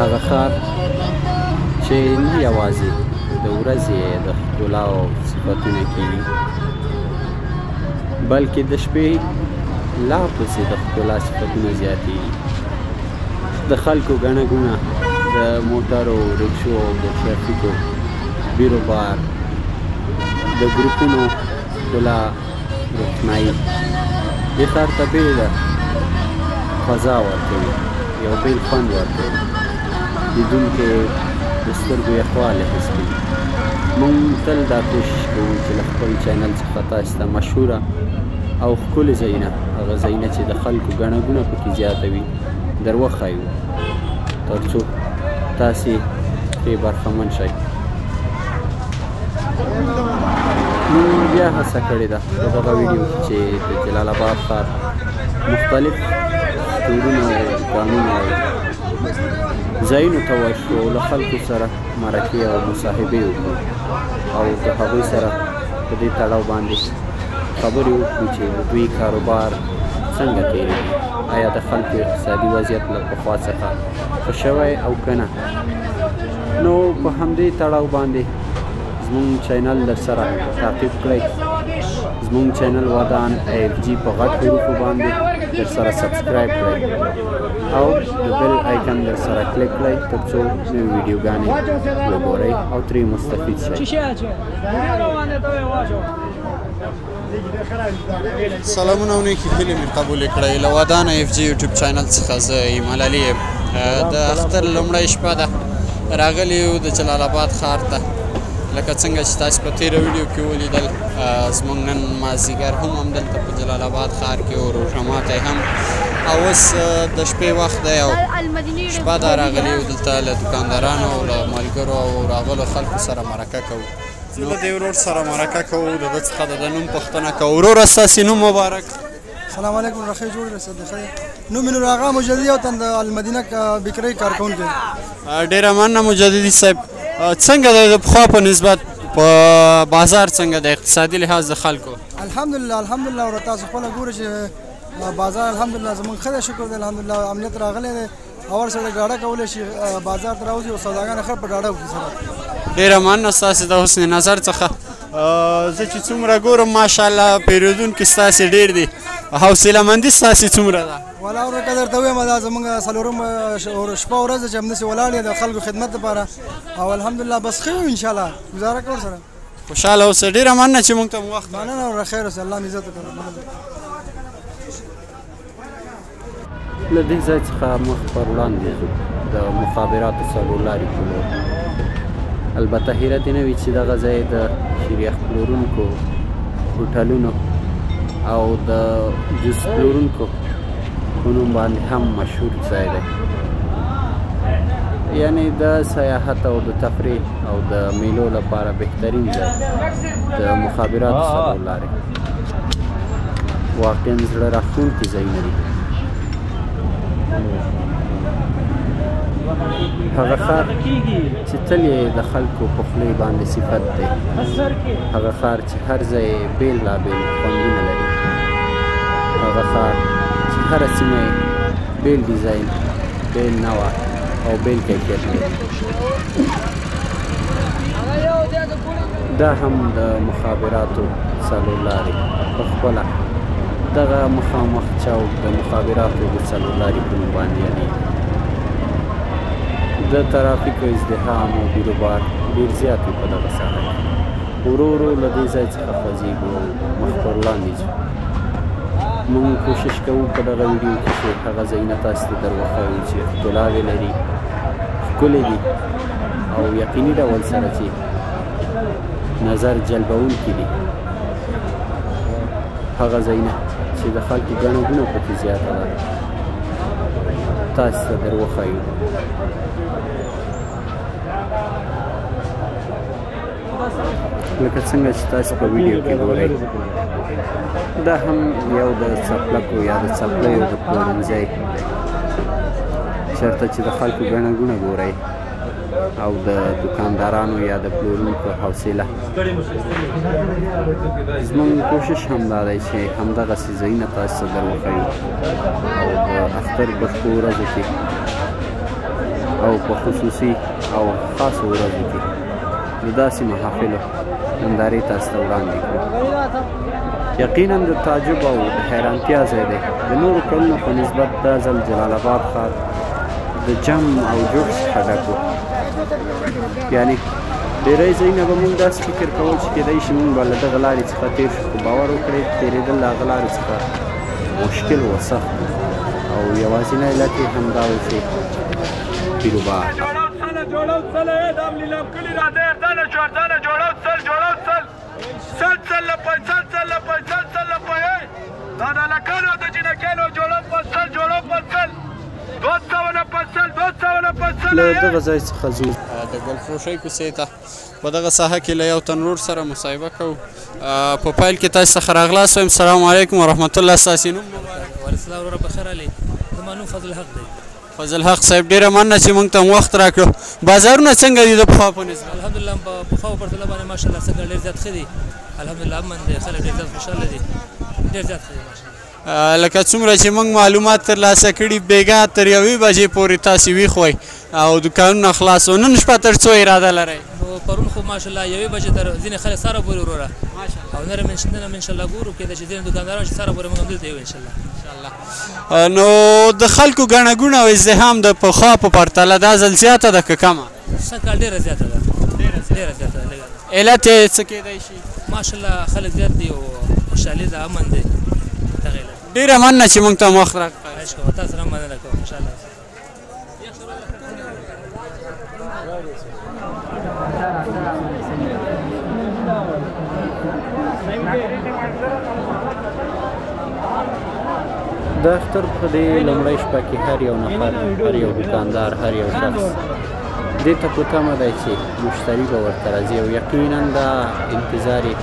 هغه ښار چې نه یوازې د ورځې د ښکلا او صفتونه کیږي، بلکې د شپې لا پسې د ښکلا صفتونه زیاتیږي. د خلکو ګڼه ګوڼه، د موټرو، ریکشو او د ترافیکو بیروبار، د ګروپونو ښکلا، روښنایي دې ښار ته بېله فضا ورکوي، یو بېل خوند ورکوي. لیدونکی د سترګو یخوالی حس کوي. موږ تل دا کوشش کوو چې له خپل چینل څخه تاسو ته مشهوره او ښکلې ځایونه، هغه ځایونه چې د خلکو ګڼه ګوڼه پکې زیاته وي، در وښایو، تر څو تاسې ترې برخمن شئ. موږ بیا هڅه کړې ده په دغه ویډیو کې چې د جلال آباد ښار مختلف سټورونه او دوکانونه او ځایونو ته ورشو او له خلکو سره مرکې او مصاحبې وکړو او د هغوی سره په دې تړاو باندې خبرې وکړو چې د دوی کاروبار څنګه تېرېږي، آیا د خلکو اقتصادي وضعیت له پخوا څخه ښه شوی او که نه. نو په همدې تړاو باندې زموږ چینل در سره تعقیب کړئ. زموږ چینل ودان اف جی په غټ حروفو باندې در سره subscribe کړئ او د bell icon در سره کلیک کړئ، تر څو نوې ویډیوګانې وګورئ او ترې مستفید شئ. سلامونه او نیکې هیلې مې قبولې کړئ. له ودان اف جي یوټیوب چینل څخه زه ایمل علي یم. د اختر لومړۍ شپه ده، راغلي یو د جلال آباد ښار ته. لکه څنګه چې تاسو په تېره ویډیو کې ولیدل، زموږ نن مازدیګر هم همدلته په جلال آباد ښار کې و، روژه ماتی هم، او اوس د شپې وخت دی او شپه ده. راغلي یو دلته له دوکاندارانو او له ملګرو او راغلو خلکو سره مرکه کوو. نو له دې ورور سره مرکه کوو، د ده څخه د ده نوم پوښتنه کوو. وروره ستاسې نوم مبارک. سلام علیکم، رخې جوړ رسید خیر. نوم مې نور آغا مجددي او تن د المدینه بیکرۍ کارکوونکی. ډېره مننه مجددي صاحب. څنګه دی د پخوا په نسبت په بازار، څنګه د اقتصادي لحاظ د خلکو؟ الحمدلله الحمدلله. ورته تاسو خپله ګورئ چې بازار الحمدلله زموږ ښه دی، شکر دی الحمدلله. امنیت راغلی دی او هر سړی ډاډه کولی شي بازار ته راوځي او سوداګانې ښه په ډاډه وکړي سره. ډېره مننه ستاسې د حسن نظر څخه. زه چې څومره ګورم ماشاءالله پیرودونکي ستاسې ډېر دي، حوصله مندي ستاسې څومره ده؟ ولا ورکه درته ووایم، دا زموږ څلورم شپه ورځ ده چې همداسې ولاړ یو د خلکو خدمت لپاره، او الحمدلله بس ښه یو انشاءالله، ګزاره کوو سره. خوشحاله اوسئ. ډېره مننه چې موږ ته مو وخت. مننه وروره، خیر اوسئ، الله مو عزت وکړي. له دې ځای څخه مخ پر وړاندې ځو د مخابراتو څلور لارې په لور. البته هېره دې نه وي چې دغه ځای د شیریخ پلورونکو، هوټلونو او د جوس پلورونکو په نوم باندې هم مشهور ځای دی. یعنې د سیاحت او د تفریح او د میلو لپاره بهترین ځای د مخابراتو څلور لارې. واقعا زړه راښکونکي ځایونه دي. هغه ښار چې تل یې د خلکو په خولې باندې صفت دی، هغه ښار چې هر ځای یې بېلابېل خوندونه لري، هغه ښار چې هره سیمه یې بېل ډیزاین، بېل نوع او بېل کیفیت لري. دا هم د مخابراتو څلور لارې په خپله دغه مخامخ چوک د مخابراتو د څلور لارې په نوم باندې یادېږي. د ترافیکو ازدحام او بیروبار ډېر زیات وي په دغه ساحه کې. ورو ورو له دې ځای څخه خوځېږو او مخ پر وړاندې ځو. موږ کوشش کوو په دغه ویډیو کې چې هغه ځایونه تاسو ته در وښیو چې ښکلاوې لري، ښکلي دي او یقیني ډول سره چې نظر جلبوونکي دي. هغه ځایونه چې د خلکو ګڼه ګوڼه پکې زیاته ده تاسو ته در وښیو. لکه څنګه چې تاسو په ویډیو کې ګورئ، دا هم یو د څپلکو یا د څپلیو د پلورنځی دی، چېرته چې د خلکو ګڼه ګوڼه ګورئ او د دکاندارانو یا د پلورونکو حوصله. زموږ کوشش هم دا دی چې همدغسې ځایونه تاسو ته در وښیو او د اختر په شپو ورځو کې او په خصوصي او خاصو ورځو کې د داسې محافلو نندارې تاسو ته وړاندې کړو. یقینا د تعجب او د حیرانتیا ځای دی. د نورو کلونو په نسبت دا ځل جلال آباد ښار د جم او جوش څخه ډک و. یعنې ډېری ځایونه به موږ داسې فکر کول چې کېدای شي موږ به له دغه لارې څخه تېر شو، خو باور وکړئ تېرېدل له هغه لارې څخه مشکل و، سخت و، او یوازینی علت یې هم دا و چې بیروبار. له دغه ځای څخه ځو د ګلفروشۍ کوڅې ته. په دغه ساحه کې له یو تن ورور سره مصاحبه کوو. په پیل کې تاسو څخه راغلاست وایم. السلام علیکم ورحمت الله. ستاسې نوم مبارک؟ وعلیکم السلام وروره، بخیر علي. زما نوم فضل حق دی. فضل حق صاحب، ډېره مننه چې موږ ته مو وخت راکړو. بازارونه څنګه دي د پخوا په نسبت؟ الحمدلله په پخوا په پرتله باندې ماشاءالله څنګه ډېر زیات ښه دي. الحمدلله امن دی، خلک ډېر زیات خوشحاله دي، ډېر زیات ښه دي ماشاءالله. لکه څومره چې موږ معلومات ترلاسه کړي، بېګا تر یوې بجې پورې تاسې ویښ وئ او دوکانونه خلاص وو. نن شپه تر څو اراده لرئ؟ نو پرون خو ماشاءالله یوې بجې تر ځینې خلک سهاره پورې وروره، او نن هم انشاءالله ګورو کېدای شي ځینې دوکانداران چې سهاره پورې موږ همدلته یو انشاءالله. نو د خلکو ګڼه ګوڼه او ازدحام د پخوا په پرتله دا ځل زیاته ده که کمه؟ سږ کال ډېره زیاته ده، ډېره زیاته ده. لږه علت یې څه کېدای شي؟ ماشاءالله خلک زیات دي او خوشحالي ده، امن دی. دغه علت. ډېره مننه چې موږ ته مو وخت راکړ. خواهش کوم، تاسو هم مننه کوم خوشحاله اوسئ. د اختر په دې لومړۍ شپه کې هر یو نفر، هر یو دوکاندار، هر یو شخص دې ته په تمه دی چې مشتري به ورته راځي، او یقینا دا انتظار یې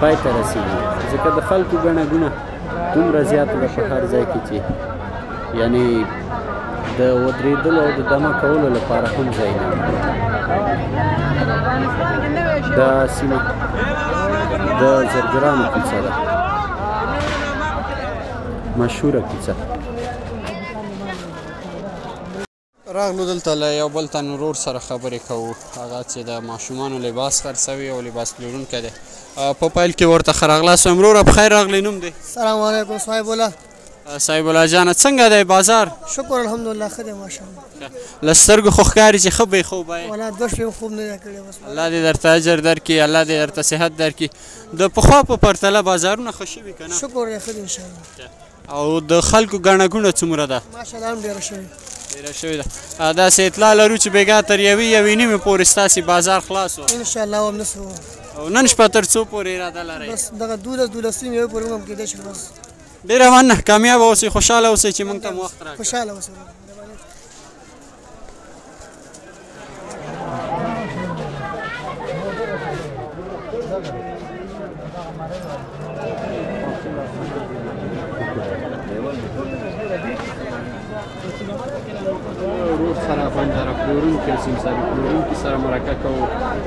پای ته رسېږي، ځکه د خلکو ګڼه ګوڼه دومره زیاته ده په هر ځای کې چې یعنې د ودرېدلو او د دمه کولو لپاره هم ځای نه وي. دا سیمه د زرګرانو کوڅه ده، مشهوره کوڅه. راغلو دلته له یو بل تن ورور سره خبرې کوو، هغه چې د ماشومانو لباس خرڅوي او لباس پلورونکی دی. په پیل کې ورته ښه راغلاست وایم. وروره په خیر راغلی، نوم دی؟ السلام علیکم. صاحب الله. صاحب الله جانه، څنګه دی بازار؟ شکر الحمدلله ښه دی ماشاءالله. له سترګو خو ښکاري چې ښه بې خوبه یې. ولا دوه شپې خوب نه دی کړی بس. الله دې درته اجر درکړي، الله دې درته صحت درکړي. د پخوا په پرتله بازارونه ښه شوي که نه؟ شکر دی، ښه دی انشاءالله. او د خلکو ګڼه ګوڼه څومره ده؟ ماشاءالله هم ډېره شوې، ډېره شوې ده. داسې اطلاع لرو چې بېګا تر یوې نیمې پورې ستاسې بازار خلاص و. انشاءالله هم نسو. او نن شپه تر څو پورې اراده لرئ؟ بس دغه 12 12 نیمې یوې پورې هم کېدای شي بس. ډېره مننه، کامیابه اوسئ، خوشحاله اوسئ چې موږ ته مو وخت راکړ. خوشحاله اوسئ. ورور سره بنجاره پلورونکي او سیمساري پلورونکي سره مرکه کوو.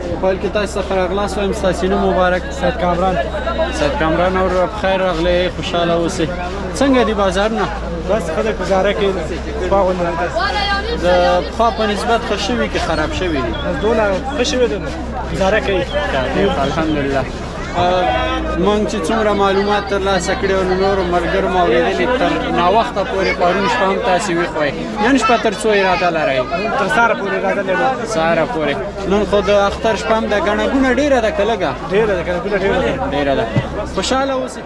په پیل کې تاسو څخه راغلاست وایم. ستاسې نوم مبارک؟ سید کامران. سید کامران وروره په خیر راغلی، خوشحاله اوسئ. څنګه دي بازارونه؟ بس ښه دی، ګزاره کوي پخوا غوندې. د پخوا په نسبت ښه شوي که خراب شوي دي؟ بس دونه ښه شوي دي، ګزاره کوي. الحمدلله. موږ چې څومره معلومات ترلاسه کړي او نورو ملګرو مو اورېدلي، تر ناوخته پورې پرون شپه هم تاسې ویښ وئ. نن شپه تر څو اراده لرئ؟ تر سهاره پورې اراده لرو. سهاره پورې. نن خو د اختر شپه هم ده، ګڼه ګوڼه ډېره ده که لږه؟ ډېره ده، ګڼه ګوڼه ډېره ده. ډېره ده. خوشحاله اوسئ.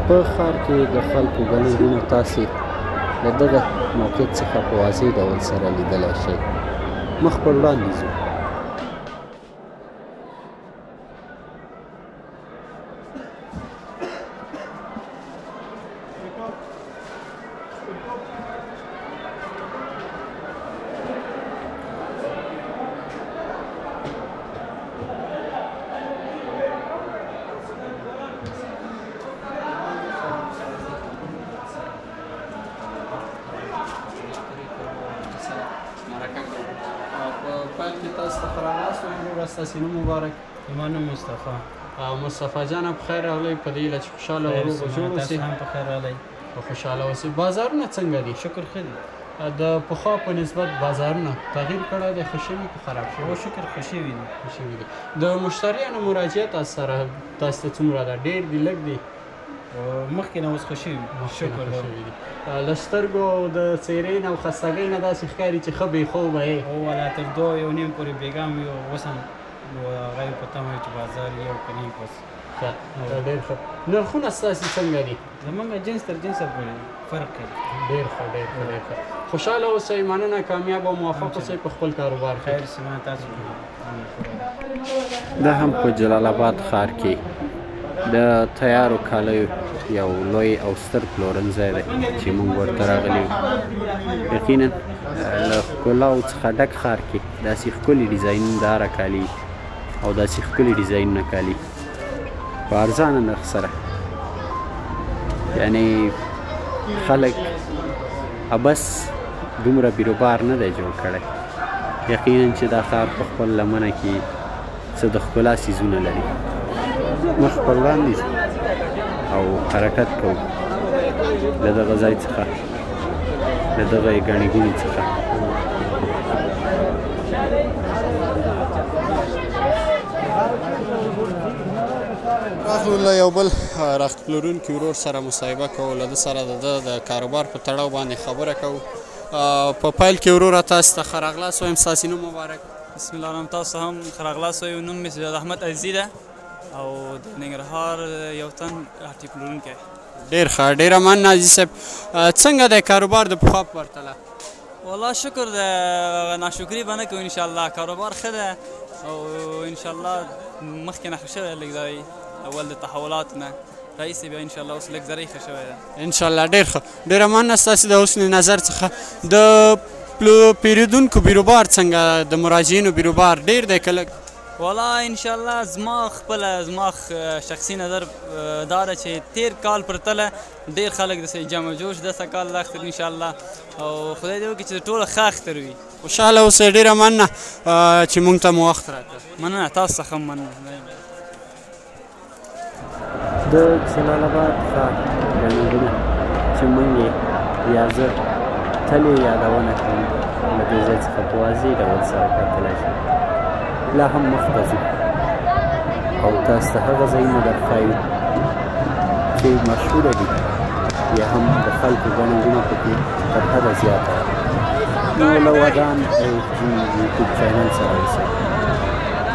په ښار کې د خلکو ګڼه ګوڼه تاسې له دغه موقعیت څخه په واضح ډول سره لیدلی شئ. مخ پر وړاندې ځو. ستاسې نوم مبارک؟ زما نوم مصطفی. مصطفی جانه په خیر راغلی، په دې هیله چې خوشحاله او روغ جوړ اوسئ. تاسو هم په خیر راغلی. خوشحاله اوسئ. بازارونه څنګه دي؟ شکر ښه دي. د پخوا په نسبت بازارونه تغییر کړی دی، ښه شوي که خراب شوي؟ هو شکر ښه شوي دي. ښه شوي دي. د مشتریانو مراجعه تاسو سره تاسو ته څومره ده؟ ډېر دي لږ دي؟ مخکې نه اوس ښه شوي، شکر شوي دي. له سترګو او د څېرې نه او خستګۍ نه داسې ښکاري چې ښه بې خوبه یې. هو والا تر 2.5 پورې بېګا مې اوس هم هغه یې په تمه یو چې بازار یې او که نه وي بس. ښه، ډېر ښه. نرخونه ستاسې څنګه دي؟ زمونږ جنس تر جنسه پورې فرق کوي. ډېر ښه، ډېر ښه، ډېر ښه. خوشحاله اوسئ، مننه، کامیاب او موفق اوسئ په خپل کاروبار کې. خیر سي، مننه تاسو. دا هم په جلال آباد ښار کې د تیارو کالیو یو لوی او ستر پلورنځی دی چې موږ ورته راغلي یو. یقینا له ښکلاو څخه ډک ښار کې داسې ښکلي ډیزاین داره کالي او داسې ښکلي ډیزاینونه کالي په ارزانه نرخ سره، یعنی خلک عبس دومره بیروبار نه دی جوړ کړی. یقینا چې دا ښار په خپل لمنه کې څه د ښکلا څیزونه لري. مخ پر وړاندې ځو او حرکت کوو له دغه ځای څخه، له دغه ګڼې ګوڼې څخه. راغلو له یو بل رخت پلورونکي ورور سره مصاحبه کوو، له ده سره د ده د کاروبار په تړاو باندې خبره کوو. په پیل کې وروره تاسو ته ښه راغلاست وایم، ستاسې نوم مبارک. بسم الله الرحمن، تاسو هم ښه راغلاست وایو. نوم مې سجاد احمد عزیزي ده او د ننګرهار یو تن هټۍ پلورونکی. ډېر ښه، ډېره مننه عزیز صاحب. څنګه دی کاروبار د پخوا په پرتله؟ والله شکر ده، ناشکري به نه کوو انشاءالله. کاروبار ښه ده او انشاءالله مخکې نه ښه شوی لږ ځای، اول د تحولات نه راهیسې بیا انشاءالله اوس لږ ذرې ښه شوی ده انشاءالله. ډېر ښه، ډېره مننه ستاسې د حسن نظر څخه. د پیرودونکو بیروبار څنګه، د مراجعینو بیروبار ډېر دی که لږ؟ والله انشاءالله زما خپله زما شخصي نظر دا ده چې تېر کال پرتله ډېر خلک داسې جمع جوش داسې کال د اختر انشاءالله، او خدای دې وکړي چې ټوله ښه اختر وي. خوشحاله اوسئ، ډېره مننه چې موږ ته مو وخت راکړ. مننه تاسو څخه هم مننه. د جلال آباد ښار ګڼه ګوڼه چې موږ یې یا زه تل یې یادونه کوم، له دې ځای څخه په واضح ډول سره کتلی شو. لا هم مخته ځو او تاسو ته هغه ځایونه درښایو چې مشهوره دي یا هم د خلکو ګڼه ګوڼه پکې تر حده زیاته ده. نو له ودان اف جي یوټیوب چینل سره اوسئ.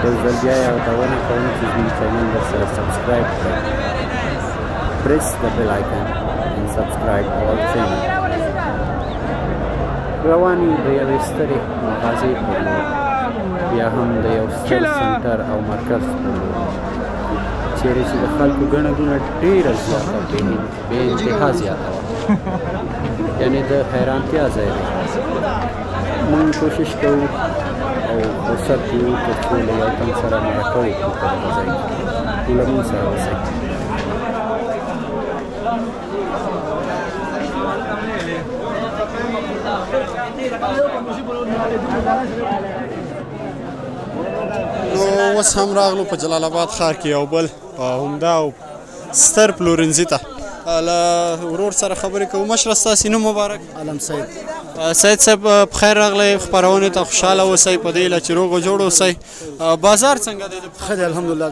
یو ځل بیا یادونه کوم چې زموږ چینل در سره subscribe کړئ. Press the bell icon and subscribe our channel. روان یو د یوې سترې مغازې پر لور، یا هم د یو ستر سنټر او مرکز پر لور، چیرې چې د خلکو ګڼه ګوڼه ډېره زیاته، بې انتها زیاته وه، یعنې د حیرانتیا ځای دی. موږ کوشش کوو او فرصت یو تر څو له یو تن سره مرکه وکړو په دغه ځای کې. له موږ سره اوسئ. نو اوس هم راغلو په جلال آباد ښار کې یو بل عمده او ستر پلورنځي ته، له ورور سره خبرې کوو. مشره ستاسې نوم مبارک. علم سید. سید صاحب په خیر راغلی خپرونې ته، خوشحاله اوسئ، په دې هیله چې روغ او جوړ اوسئ. بازار څنګه دی؟ ښه دی الحمدلله،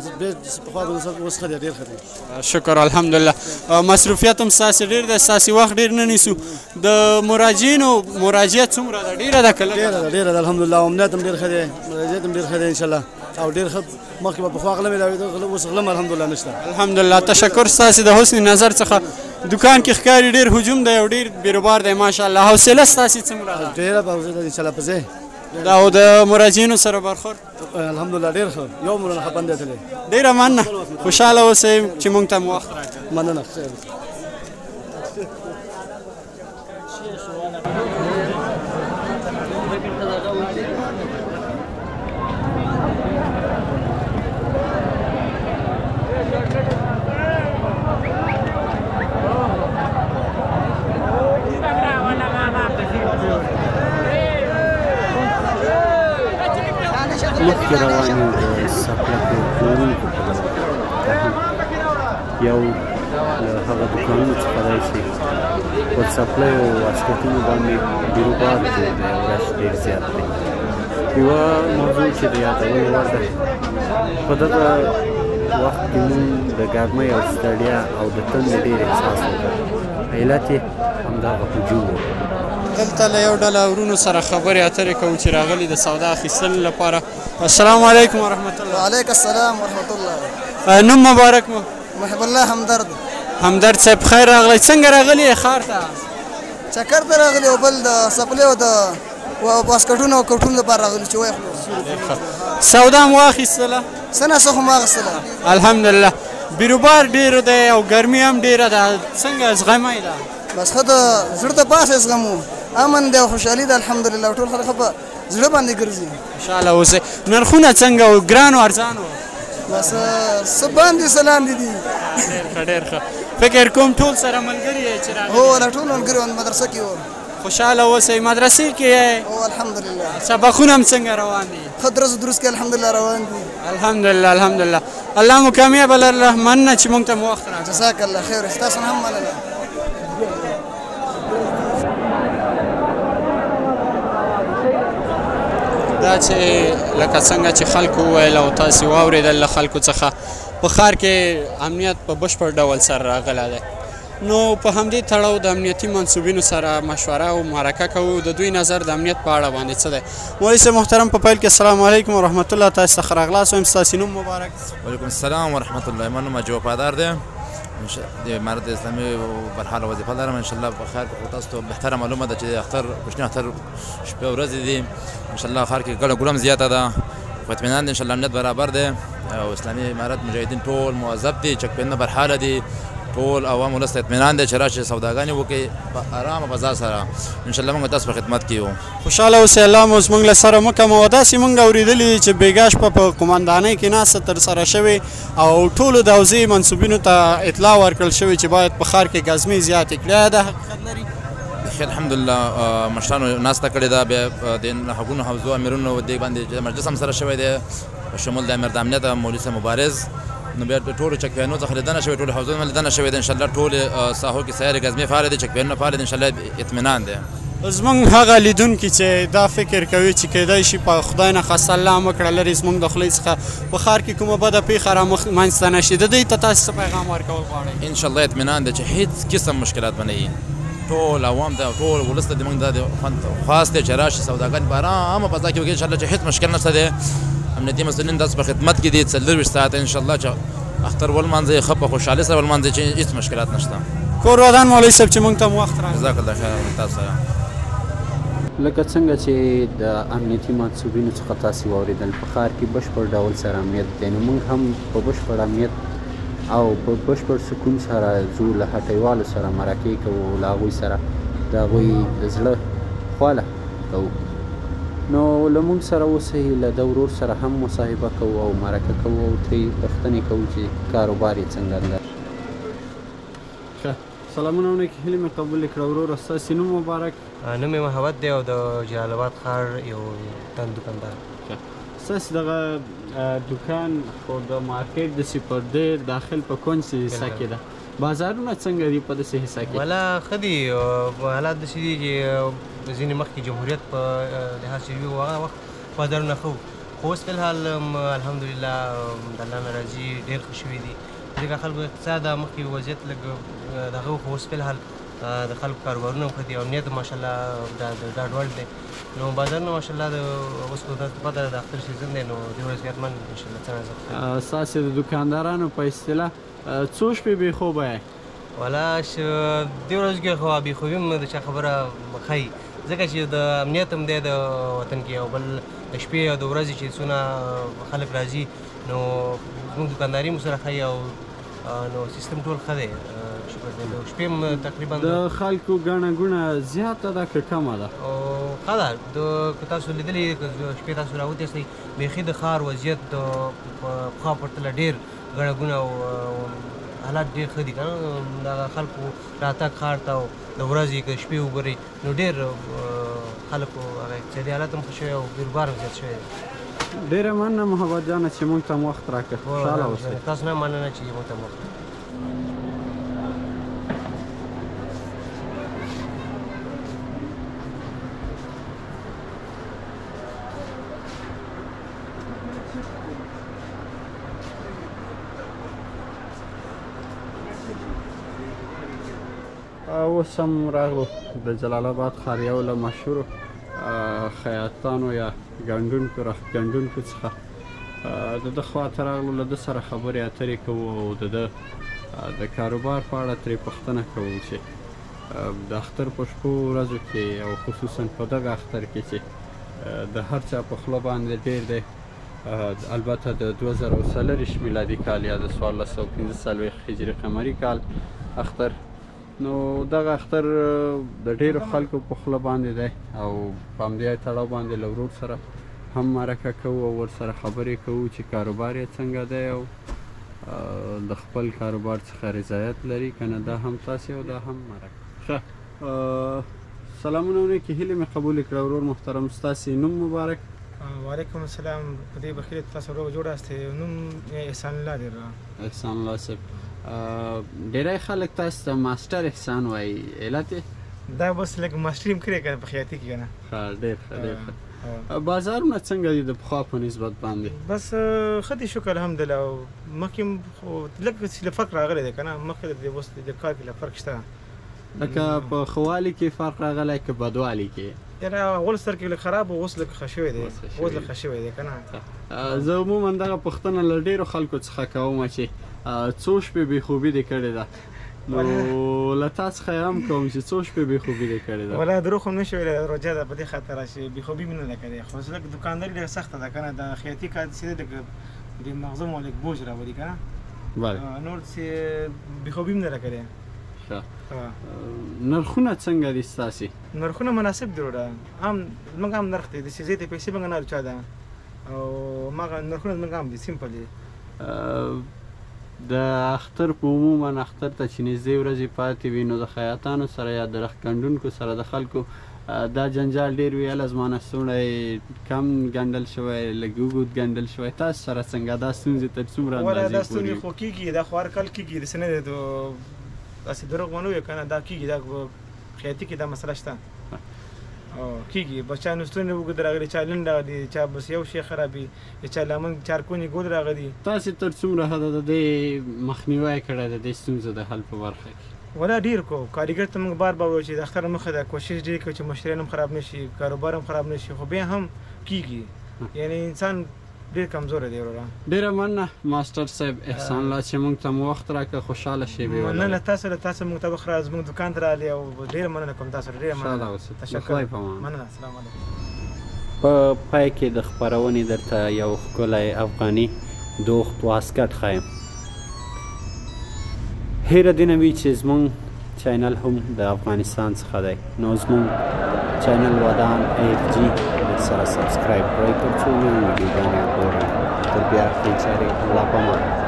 پخوا اوس ښه دی، ډېر ښه دی شکر الحمدلله. مصروفیت هم ستاسې ډېر دی، ستاسې وخت ډېر نه نیسو. د مراجعینو مراجعه څومره ده؟ ډېره ده که لږه؟ ډېره ده، ډېره ده الحمدلله. امنیت هم ډېر ښه دی، مراجعت هم ډېر ښه دی انشاءالله، او ډېر ښه. مخکې به پخوا غله مې اوس غله الحمدلله نشته الحمدلله. تشکر ستاسې د حسن نظر څخه. دکان کې ښکاري ډېر هجوم دی او ډېر بیروبار دی ماشاءالله. حوصله ستاسې څومره ده؟ ډېره حوصله ده انشاءالله په ځای. دا او د مراجعینو سره برخورد الحمدلله ډېر ښه، یو مو رانه خپه نه دی تللی. ډېره مننه، خوشحاله اوسئ چې موږ ته مو وخت راکړ. مننه. مخکې روان یو د څپلکو پلورونکو په لور. دا هم یو له هغه دوکانونو څخه دی چې په څپلیو او واسکټونو باندې بیروبار جوړ دی او رش ډېر زیات دی. یوه موضوع چې د یادولو وړ ده، په دغه وخت کې مونږ د ګرمۍ او ستړیا او د تندې ډېر احساس وکړ، علت یې همدغه هجوم و. دلته له یو ډله ورونو سره خبرې اترې کوو چې راغلي د سودا اخیستلو لپاره. السلام علیکم ورحمت الله. وعلیک السلام ورحمت الله. نوم مبارک مو؟ محب الله همدرد. همدرد صاحب خیر راغلی. څنګه راغلی یې ښار ته؟ چکر ته راغلی او بل د څپلیو د واسکټونو او کوټونو لپاره راغلي چې ویې خلو. سودا مو واخیستله؟ څه نه څه خو مو واخیستله الحمدلله. بیروبار ډېر دی او ګرمي هم ډېره ده، څنګه زغمئ ده؟ بس ښه د زړه د پاسه یې زغمو، امن دی او خوشحالي ده الحمدلله، ټول خلک ښه په زړه باندې ګرځي. خوشحاله اوسئ. نرخونه څنګه و، ګران و ارزان و؟ بس څه باندې څه لاندې دي. ډېر ښه ډېر ښه. فکر کوم ټول سره ملګري یې چې راغلي؟ هو له ټول ملګري مدرسه کې وو. خوشحاله اوسئ. مدرسې کې یې؟ هو الحمدلله. سبقونه هم څنګه روان دي؟ ښه درس دروس کې الحمدلله روان دي. الحمدلله الحمدلله. الله مو کامیابه لره. مننه چې موږ ته مو وخت راکړ. جزاک الله خیر، ستاسو نه هم مننه. دا چې لکه څنګه چې خلکو وویل او تاسې واورېدل له خلکو څخه، په ښار کې امنیت په بشپړ ډول سره راغلی دی. نو په همدې تړاو د امنیتي منسوبینو سره مشوره او مرکه کوو، د دوی نظر د امنیت په اړه باندې څه دی. مولوي صاحب محترم، په پیل کې السلام علیکم ورحمت الله. تاسو ته ښه راغلاست وایم. ستاسې نوم مبارک؟ وعلیکم السلام ورحمت الله. ما نوم حاجي وفادار دی، د امارت اسلامي برحاله وظیفه لرم. انشاءالله په ښار کې خو تاسو ته بهتره معلومه ده چې اختر کوچني اختر شپې ورځې دي. انشاءالله ښار کې ګڼه ګوڼه هم زیاته ده، خو اطمینان دی انشاءالله امنیت برابر دی او اسلامي امارت مجاهدین ټول موظف دي، چکپینونه برحاله دي، ټول عوام ولس ته اطمینان دی چې راشي سوداګانې وکړي په ارامه فضا سره. انشاءالله موږ تاسو په خدمت کې یو. خوشحاله اوسئ. الله مو زموږ له سره مه کموه. داسې موږ اورېدلي دي چې بېګا شپه په قومندانۍ کې ناسته ترسره شوې او ټولو د حوزې منسوبینو ته اطلاع ورکړل شوې چې باید په ښار کې ګزمې زیاتې کړي. آیا دا حقیقت لري؟ بخیر الحمدلله مشرانو ناسته کړې ده، بیا د حقونو حوزو امیرونو دې باندې مجلس هم سره شوی دی په شمول د امیر د امنیت مولوي صاحب مبارز. نو بیا ټولو چکپیانو څخه لیدنه شوې، ټولو حوزو نه لیدنه شوې ده. انشاءالله ټولې ساحو کې سیارې ګزمې فعالې دي، چکپیانونه فعال دي، انشاءالله اطمینان دی. زمونږ هغه لیدونکي چې دا فکر کوي چې کیدای شي په خدای نه خواسته الله مه کړه لرې زمونږ د خولې څخه په ښار کې کومه بده پېښه را منځته نه شي، د دوی ته تاسې څه پیغام ورکول غواړئ؟ انشاءالله اطمینان دی چې هیڅ قسم مشکلات به نه وي. ټول عوام ته ټول ولس ته زمونږ دا خواست دی چې راشي سوداګانې په ارامه فضا کې وکړي. انشاءالله چې هیڅ مشکل نشته دی. امنیتي مسؤلین تاسو په خدمت کې دي 24 ساعته. انشاءالله چې اختر ولمانځئ ښه په خوشحالۍ سره ولمانځئ چې هیڅ مشکلات نشته. کور ودان مولوي صاحب چې موږ ته مو وخت راکړ. جزاک الله خیر تاسو سره. لکه څنګه چې د امنیتي منسوبینو څخه تاسې واورېدل، په ښار کې بشپړ ډول سره امنیت دی. نو موږ هم په بشپړ امنیت او په بشپړ سکون سره ځو، له هټیوالو سره مرکې کوو، له هغوی سره د هغوی د زړه خواله کوو. نو له موږ سره اوسئ، له ده ورور سره هم مصاحبه کوو او مرکه کوو او ترې پوښتنې کوو چې کاروبار یې څنګه دی. ښه، سلامونه او نیکې هیلې مې قبولې کړه. وروره ستاسې نوم مبارک؟ نوم مې محمد دی او د جلال آباد ښار یو تن دوکاندار. ستاسې دغه دوکان خو د مارکیټ داسې په ډېر داخل په کونج حصه کې ده، بازارونه څنګه دي په داسې حصه کې؟ والا ښه دي، حالات داسې دي چې ځینې مخکې جمهوریت په لحاظ چې وي هغه وخت بازارونه ښه وو، خو اوس فی الحال الحمدلله د الله نه راضي ډېر ښه شوي دي، ځکه خلکو اقتصاد مخکې وضعیت لږ دغه و، خو اوس فی الحال د خلکو کاروبارونه هم ښه دي او امنیت ماشاءالله د ډاډ وړ دی. نو بازارونه ماشاءالله د اوس خو تاسو ته پته ده د اختر سیزن دی، نو دې ورځ کې حتما انشاءالله څه نه څه. ستاسې د دوکاندارانو په اصطلاح څو شپې بې خوبه یې؟ والا دې ورځ کې خو بې خوبي هم د چا خبره ښایي، ځکه چې د امنیت هم دی د وطن کې، او بل د شپې او د ورځې چې څونه خلک راځي نو زموږ دوکانداري هم سره ښایي او نو سیستم ټول ښه دی شکر دی. د شپې هم تقریبا د خلکو ګڼه ګوڼه زیاته ده که کمه ده؟ ښه ده، که تاسو لیدلې شپې تاسو راوتي یاستئ، بیخي د ښار وضعیت د پخوا پرتله ډېر ګڼه ګوڼه او حالات ډېر ښه دي که نه، دغه خلکو راتګ ښار ته او د ورځې که شپې وګورئ نو ډېر خلکو هغه اقتصادي حالت هم ښه شوی او بیروبار هم زیات شوی دی. ډېره مننه محبت جانه چې موږ ته مو وخت راکړ. خوشحاله اوسئ. تاسو نه مننه چې موږ ته مو وخت. اوس هم راغلو د جلال آباد ښار یو له مشهورو خیاطانو یا ګنډونکو رخت ګنډونکو څخه د ده خواته راغلو، له ده سره خبرې اترې کوو او د ده د کاروبار په اړه ترې پوښتنه کوو چې د اختر په شپو ورځو کې او خصوصا په دغه اختر کې چې د هر چا په خوله باندې ډېر دی، البته د 2024 میلادي کال یا د 1445 هجري قمري کال اختر، نو دغه اختر د ډېرو خلکو په خوله باندې دی او په همدې تړاو باندې له ورور سره هم مرکه کوو او ورسره خبرې کوو چې کاروبار یې څنګه دی او د خپل کاروبار څخه رضایت لري که نه. دا هم تاسې او دا هم مرکه. ښه، سلامونه ونیکې هیلې مې قبولې کړه. ورور محترم، ستاسې نوم مبارک. وعلیکم السلام، په دې بخیر تاسو روغ جوړ یاست. نوم احسان الله دی. احسان الله صاحب، ډیری خلک تاسو ته ماسټر احسان وایي، علت یې؟ دا بس لږ ماسټري هم کړې که نه په خیاطي کې که نه. ښه، ډېر ښه، ډېر ښه. بازارونه څنګه دي د پخوا په نسبت باندې؟ بس ښه دي شکر الحمدلله. مخکې خو لږ له فرق راغلی دی که نه، مخکې د اوس د کال کې له فرق شته. لکه په ښه والي کې فرق راغلی که بدوالي کې؟ یاره اول سر کې لږ خراب و، اوس لږ ښه شوی دی، اوس لږ ښه شوی دی که نه. زه عموما دغه پوښتنه له ډېرو خلکو څخه کوم چې څو شپې بې خوبي دې کړې ده، نو له تا څخه یې هم کوم چې څو شپې بې خوبي دې کړې ده. ولا دروغ هم نه شي ویلی، روژه ده په دې خاطر چې بې خوبي مې نه ده کړې، خو لږ دوکانداري ډېره سخته ده که نه. د خیاطي کار داسې دی لږ د مغزو مو لږ بوج راولي که نه، نور داسې بې خوبي مې نه ده کړې. ښه، نرخونه څنګه دي ستاسې؟ نرخونه مناسب دي وروره، عام زموږ عام نرخ دی، داسې زیاتې پیسې موږ نه چا ده او هماغه نرخونه زموږ عام دي، سمپل دي. د اختر په عموما اختر ته چې نږدې ورځې پاتې وي نو د خیاطانو سره یا د رخت ګنډونکو سره د خلکو دا جنجال ډېر وي، هله زما نستوڼی کم ګنډل شوی، لږ اوږد ګنډل شوی. تاسو سره څنګه دا ستونزې تر څومره اندازې دا ستونزې خو کېږي، دا خو هر کال کېږي، داسې نه دی، داسې دروغ ونه وایو که نه، دا کېږي، دا خیاطي کې دا مسله شته کېږي. بس چا نستونې اوږد راغلي، چا لنډ راغلي، چا بس یو شی خراب وي، چا لمن چارکونې ګول راغلي. تاسې تر څومره حده د دې مخنیوی کړی د دې ستونزو د حل په برخه کې؟ ولا ډېر کو کاریګر ته موږ بار بار وایو چې د اختر مخه ده، کوشش ډېر کوو چې مشتریان هم خراب نه شي، کاروبار هم خراب نه شي، خو بیا هم کېږي، یعنې انسان ډېر کمزوری دی وروره. ډېره مننه ماسټر صاحب احسان الله چې موږ ته مو وخت راکړ، خوشحاله شېبې ولرئ. مننه تاسو له تاسو موږ ته وخت زموږ دوکان ته راغلې او ډېره مننه کوم تاسو، ډېره مننه. تشکر، مننه، السلام علیکم. په پای کې د خپرونې درته یو ښکلی افغاني دوخت واسکټ ښایم. هېره دې نه وي چې زموږ چینل هم د افغانستان څخه دی، نو زموږ چینل ودان اف جي در سره subscribe کړئ تر څو نوې ویډیوګانې وګورئ. تر بیا ښې چارې، الله پامان.